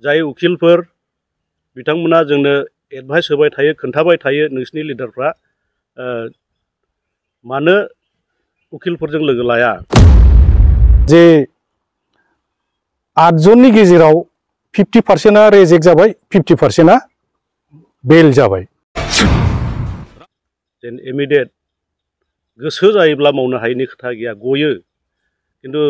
जाय उकिलफोर बिथांमोना जोंनो एडभाइस होबाय थायो, खोन्थाबाय थायो नोंसिनि लिडारफ्रा मानो उकिलफोरजों लोगो लाया। जे 8 जननि गेजेराव 50%आ रिजेक्ट जाबाय, 50%आ बेल जाबाय। जेन इमिडियेट गोसो जायोब्ला मावनो हायैनि खोथा गैया, गयो। खिन्थु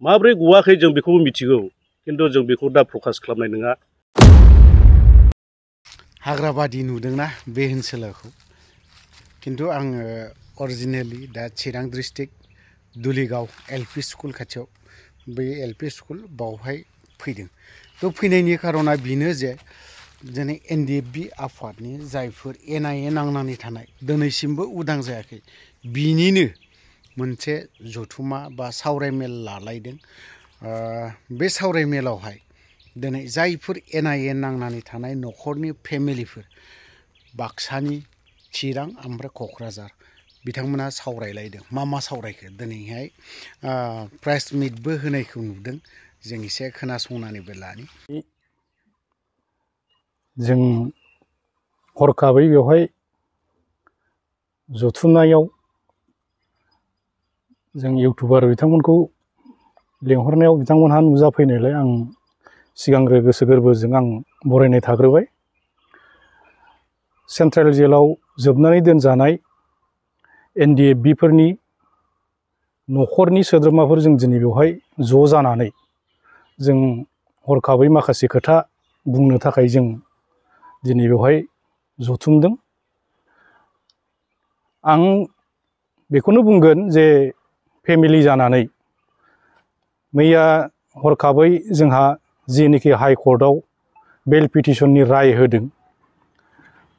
माब्रै गवाखै जों बेखौबो मिथिगौ, खिन्थु जों बेखौ दा फकास खालामनाय नङा। हाग्राबादि नुदोंना बे ओनसोलखौ, खिन्थु आङो अरिजिनेलि दा चिरां डिस्ट्रिक्ट दुलिगाव एलपि स्कुल खाथियाव बै एलपि स्कुल बावहाय फैदों। थ' फैनायनि खारना बेनो जे दिनै एनडिएफबि आफादनि जायफोर एनआइए नांनानै थानाय दिनैसिमबो उदां जायाखै, बिनिनो मोनसे जथुमा बा सावरायमेल लालायदों। बे सावरायमेलावहाय दिनै जायफोर एनआइए नांनानै थानाय न'खरनि फेमिलिफोर बाक्सानि, चिरां ओमफ्राय क'क्राझार बिथांमोना सावरायलायदों। मा सावरायखो दिनैहाय प्रेस मिटबो होनायखौ नुदों। जों एसे खोनासंनानैबो लानि। जों हरखाबै बेवहाय जथुमनायाव जों इउटुबार बिथांमोनखौ लेंहरनायाव बिथांमोनहा नुजाफैनायलाय आं सिगांग्रो गोसो गोरबोजों आं बरायनाय थाग्रोबाय। सेन्ट्रेल जेलाव जोबनानै दोनजानाय एनडिएफबिफोरनि न'खरनि सोद्रोमाफोर जों दिनै बेवहाय ज' जानानै जों हरखाबै माखासे खोथा बुंनो थाखाय जों दिनै बेवहाय जथुमदों। आं बेखौनो बुंगोन जे फेमिलि जानानै मैया हरखाबै जोंहा जेनिखि हाइकर्टआव बेल पिटिशननि राय होदों,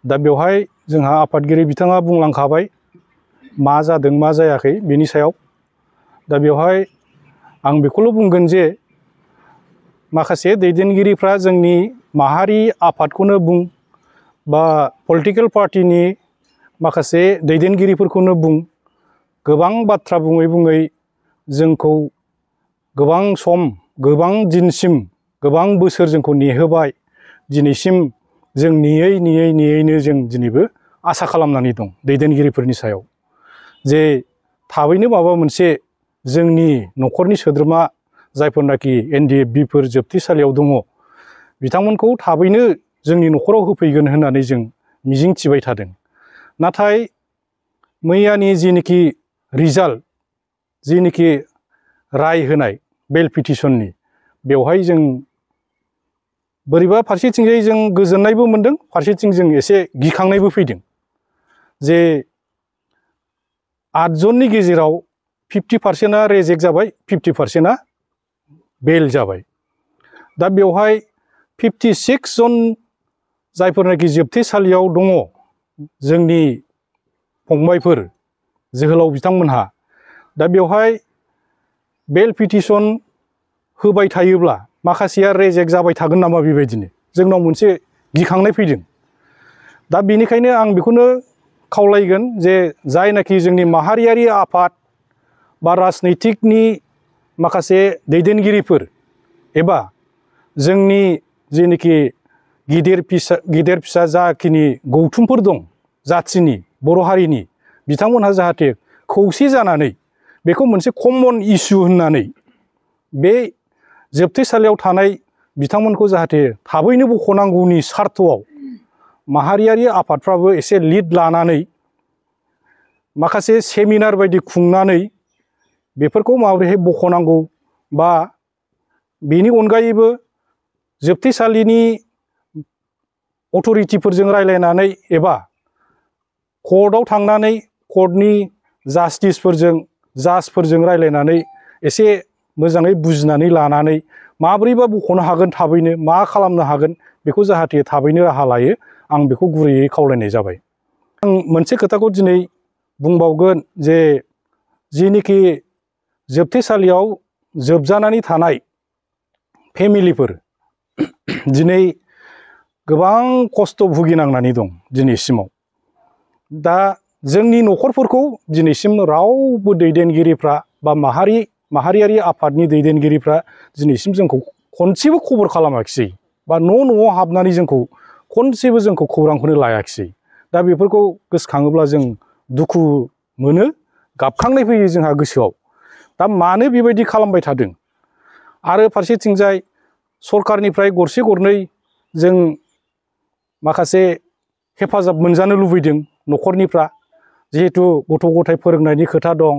दा बेवहाय जोंहा आफादगिरि बिथाङा बुंलांखाबाय मा जादों मा जायाखै बेनि सायाव। दा बेवहाय आं बेखौल' बुंगोन जे माखासे दैदेनगिरिफ्रा जोंनि माहारि आफादखौनो बुं बा पलिटिकेल पार्टिनि माखासे दैदेनगिरिफोरखौनो बुं, गोबां बाथ्रा बुङै बुङै जोंखौ गोबां सम, गोबां दिनसिम, गोबां बोसोर जोंखौ नेहोबाय। दिनैसिम जों नेयैनो जों दिनैबो आसा खालामनानै दं दैदेनगिरिफोरनि सायाव, जे थाबैनो माबा मोनसे जोंनि न'खरनि सोद्रोमा जायफोरनाखि एनडिएफबिफोर जोबथेसालियाव दङ बिथांमोनखौ थाबैनो जोंनि न'खराव होफैगोन होननानै जों मिजिं थिबाय थादों। नाथाय मैयानि जिनिखि रिजाल्ट, जिनिखि राय होनाय बेल पिटिशननि, बेवहाय जों बोरैबा फारसेथिंजाय जों गोजोननायबो मोनदों, फारसेथिं जों एसे गिखांनायबो फैदों। जे 8 जननि गेजेराव 50%आ रिजेक्ट जाबाय, 50%आ बेल जाबाय। दा बेवहाय 56 जन जायफोरनाखि जोबथेसालियाव दङ जोंनि फंबायफोर, जोहोलाव बिथांमोनहा, दा बेवहाय बेल पिटिशन होबाय थायोब्ला माखासेया रिजेक्ट जाबाय थागोन नामा बेबायदिनो जोंनाव मोनसे गिखांनाय फैदों। दा बेनिखायनो आं बेखौनो खावलायगोन जे जायनाखि जोंनि माहारियारि आफाद बा राजनैतिकनि माखासे दैदेनगिरिफोर एबा जोंनि जेनोखि गिदिर फिसा जाखिनि गौथुमफोर दं जाथिनि, बर' हारिनि, बिथांमोनहा जाहाथे खौसे जानानै बेखौ मोनसे कमन इस्यु होननानै बे जोबथेसालियाव थानाय बिथांमोनखौ जाहाथे थाबैनो बख'नांगौनि सार्थआव माहारियारि आफादफ्राबो एसे लिड लानानै माखासे सेमिनार बायदि खुंनानै बेफोरखौ माबोरैहाय बख'नांगौ, बा बेनि अनगायैबो जोबथेसालिनि अथ'रिटिफोरजों रायज्लायनानै एबा कर्टआव थांनानै कर्टनि जाजफोरजों रायज्लायनानै एसे मोजाङै बुजिनानै लानानै माब्रैबा बख'नो हागोन, थाबैनो मा खालामनो हागोन बेखौ जाहाथे थाबैनो राहा लायो, आं बेखौ गुरैयै खावलायनाय जाबाय। आं मोनसे खोथाखौ दिनै बुंबावगोन जे जिनिखि जोबथेसालियाव जोबजानानै थानाय फेमिलिफोर दिनै गोबां खस्थ' भुगिनांनानै दं दिनैसिमाव। दा जोंनि न'खरफोरखौ दिनैसिम रावबो दैदेनगिरिफ्रा बा माहारियारि आफादनि दैदेनगिरिफ्रा दिनैसिम जोंखौ खनसेबो खबर खालामाखिसै बा न'आव हाबनानै जोंखौ खनसेबो जोंखौ खौरांखौनो लायाखिसै। दा बेफोरखौ गोसोखाङोब्ला जों दुखु मोनो, गाबखांनाय फैयो जोंहा गोसोआव। दा मानो बेबायदि खालामबाय थादों? आरो फारसेथिंजाय सरकारनिफ्राय गरसे गरनै जों माखासे हेफाजाब मोनजानो लुबैदों न'खरनिफ्रा, जिहेतु गथ' गथाय फोरोंनायनि खोथा दं।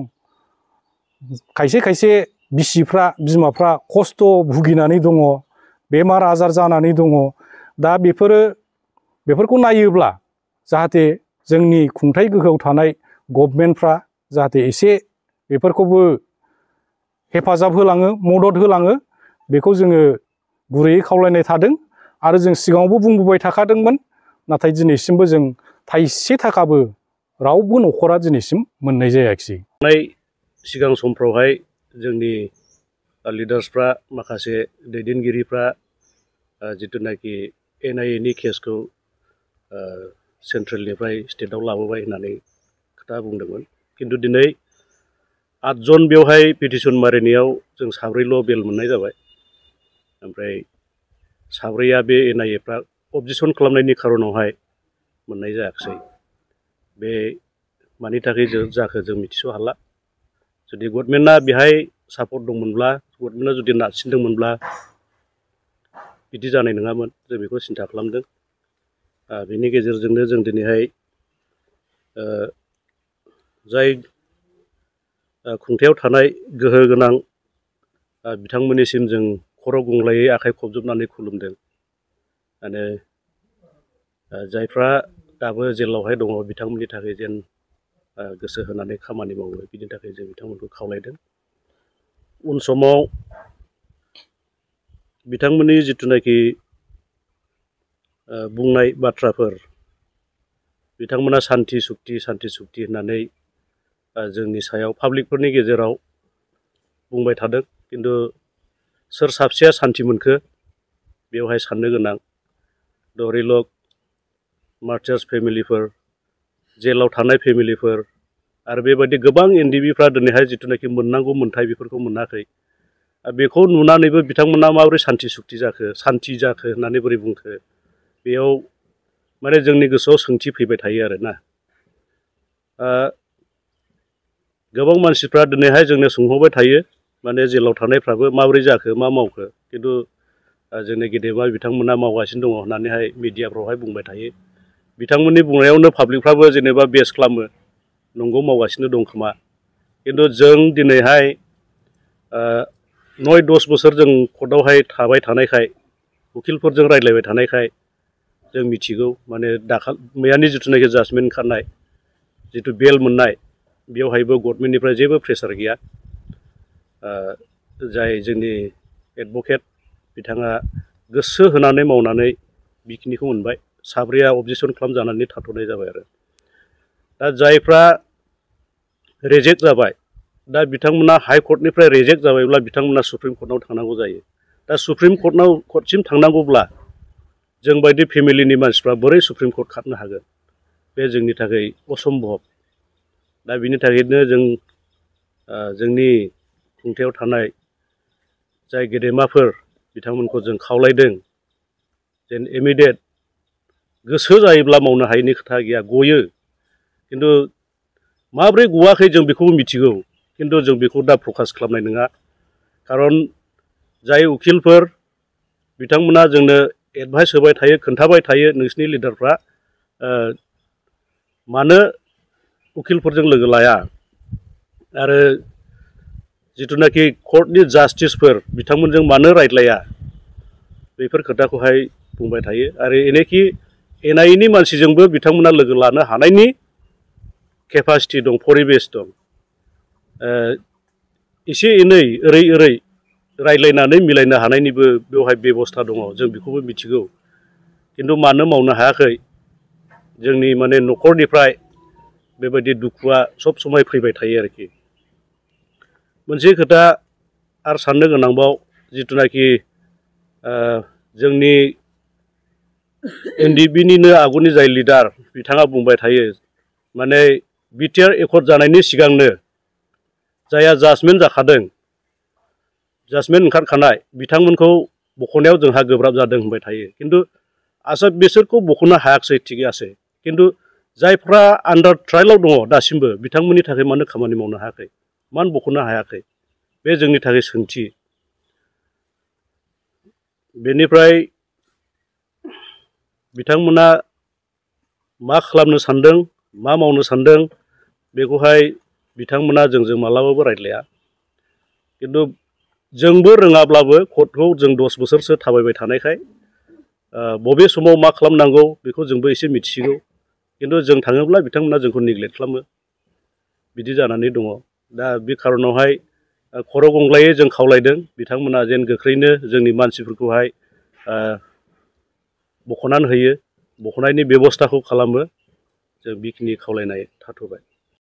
खायसे खायसे बिसिफ्रा बिमाफ्रा खस्थ' भुगिनानै दङ, बेमार आजार जानानै दङ। दा बेफोरखौ नायोब्ला जाहाथे जोंनि खुंथाय गोहोआव थानाय गभर्नमेन्टफ्रा जाहाथे एसे बेफोरखौबो हेफाजाब होलाङो, मदद होलाङो, बेखौ जोङो गुरैयै खावलायनाय थादों। आरो जों सिगाङावबो बुंबोबाय थाखादोंमोन, नाथाय दिनैसिमबो जों थाइसे थाखाबो रावबो न'खरा दिनैसिम मोननाय जायाखिसै। सिगां समफ्रावहाय जोंनि लिडार्सफ्रा, माखासे दैदेनगिरिफ्रा जिथुनाखि NIA नि केसखौ सेन्ट्रेलनिफ्राय स्टेटआव लाबोबाय होननानै खोथा बुंदोंमोन। खिन्थु दिनै 8 जन बेवहाय पिटिसन मारिनायाव जों 4ल' बेल मोननाय जाबाय। ओमफ्राय 4आ बे NIAफ्रा अबजेक्सन खालामनायनि खारनावहाय मोननाय जायाखिसै। बे मानि थाखाय जाखो जों मिथिस' हाला। जुदि गभर्नमेन्टआ बेहाय सापर्ट दंमोनब्ला, गभर्नमेन्टआ जुदि नारसिनदोंमोनब्ला बिदि जानाय नङामोन, जों बेखौ सिन्था खालामदों। बेनि गेजेरजोंनो जों दिनैहाय जाय खुंथायाव थानाय गोहो गोनां बिथांमोननिसिम जों खर' गंग्लायै आखाइ खबजबनानै खुलुमदों। आरो जायफ्रा दाबो जेलावहाय दङ बिथांमोननि थाखाय जेन गोसो होनानै खामानि मावो, बिनि थाखाय जों बिथांमोनखौ खावलायदों। उन समाव बिथांमोननि जिथुनाखि बुंनाय बाथ्राफोर, बिथांमोना सान्थि सुक्ति होननानै जोंनि सायाव पाब्लिकफोरनि गेजेराव बुंबाय थादों। खिन्थु सोर साबसेया सान्थि मोनखो बेवहाय साननो गोनां। धरिलक मार्टार्स फेमिलिफोर, जेलाव थानाय फेमिलिफोर, आरो बेबायदि गोबां NDBफ्रा दिनैहाय जिथुनाखि मोननांगौ मोन्थाय बेफोरखौ मोनाखै। बेखौ नुनानैबो बिथांमोना माबोरै सान्थि जाखो होननानै बोरै बुंखो, बेयाव माने जोंनि गोसोआव सोंथि फैबाय थायो आरोना। गोबां मानसिफ्रा दिनैहाय जोंनो सोंहरबाय थायो, माने जेलाव थानायफ्राबो माबोरै जाखो, मा मावखो। खिन्थु जोंनि गेदेमा बिथांमोना मावगासिनो दङ होननानैहाय मिडियाफ्रावहाय बुंबाय थायो। बिथांमोननि बुंनायावनो पाब्लिकफ्राबो जेनेबा बेस खालामो, नंगौ मावगासिनो दं खोमा। खिन्थु जों दिनैहाय 9-10 बोसोर जों कर्टआवहाय थाबाय थानायखाय, उखिलफोरजों रायज्लायबाय थानायखाय जों मिथिगौ। माने मैयानि जिथुनाखि जाजमेन्ट ओंखारनाय, जिथु बेल मोननाय, बेवहायबो गभर्नमेन्टनिफ्राय जेबो प्रेसार गैया। जाय जोंनि एडभकेट बिथाङा गोसो होनानै मावनानै बेखिनिखौ मोनबाय। 4आ अबजेक्सन खालामजानानै थाथ'नाय जाबाय आरो। दा जायफ्रा रिजेक्ट जाबाय, दा बिथांमोना हाइकर्टनिफ्राय रिजेक्ट जाबायब्ला बिथांमोना सुप्रिम कर्टआव थांनांगौ जायो। दा सुप्रिम कर्टसिम थांनांगौब्ला जों बायदि फेमिलिनि मानसिफ्रा बोरै सुप्रिम कर्ट खारनो हागोन? बे जोंनि थाखाय असम्भब। दा बिनि थाखायनो जों जोंनि खुंथायाव थानाय जाय गेदेमाफोर बिथांमोनखौ जों खावलायदों, जेन इमिडियेट गोसो जायोब्ला मावनो हायैनि खोथा गैया, गयो। खिन्थु माब्रै गवाखै जों बेखौबो मिथिगौ, खिन्थु जों बेखौ दा फकास खालामनाय नङा। खारन जाय उखिलफोर बिथांमोना जोंनो एडभाइस होबाय थायो, खोन्थाबाय थायो, नोंसिनि लिडारफ्रा मानो उखिलफोरजों लोगो लाया, आरो जिथुनाखि कर्टनि जास्टिसफोर बिथांमोनजों मानो रायज्लाया, बेफोर खोथाखौहाय बुंबाय थायो। आरो एनेखि NIA नि मानसिजोंबो बिथांमोना लोगो लानो हानायनि केपासिटि दं, परिबेस दं। एसे एनै ओरै रायज्लायनानै मिलायनो हानायनिबो बेवहाय बेबस्था दङ, जों बेखौबो मिथिगौ। खिन्थु मानो मावनो हायाखै, जोंनि माने न'खरनिफ्राय बेबायदि दुखुआ सब समाय फैबाय थायो आरोखि। मोनसे खोथा आरो साननो गोनांबाव, जिथुनाखि जोंनि NDBनिनो आगुनि जाय लिडार बिथाङा बुंबाय थायो, माने BTR एकर्ड जानायनि सिगांनो जायहा जाजमेन्ट जाखादों, जाजमेन्ट ओंखारखानाय, बिथांमोनखौ बख'नायाव जोंहा गोब्राब जादों होनबाय थायो खिन्थु आसा बिसोरखौ बख'नो हायाखिसै थिगैयासै खिन्थु जायफ्रा आन्डार ट्रायेलाव दङ दासिमबो बिथांमोननि थाखाय मानो खामानि मावनो हायाखै मानो बख'नो हायाखै बे जोंनि थाखाय सोंथि बेनिफ्राय बिथांमोना मा खालामनो सान्दों मा मावनो सान्दों बेखौहाय बिथांमोना जोंजों मालाबाबो रायज्लाया खिन्थु जोंबो रोङाब्लाबो कर्टखौ जों 10 बोसोरसो थाबायबाय थानायखाय बबे समाव मा खालामनांगौ बेखौ जोंबो एसे मिथिगौ खिन्थु जों थाङोब्ला बिथांमोना जोंखौ नेग्लेक्ट खालामो बिदि जानानै दङ दा बे खारनावहाय खर' गंग्लायै जों खावलायदों बिथांमोना जेन गोख्रैनो जोंनि मानसिफोरखौहाय बख'नानै होयो बख'नायनि बेब'स्थाखौ खालामो जों बेखिनि खावलायनाय थाथ'बाय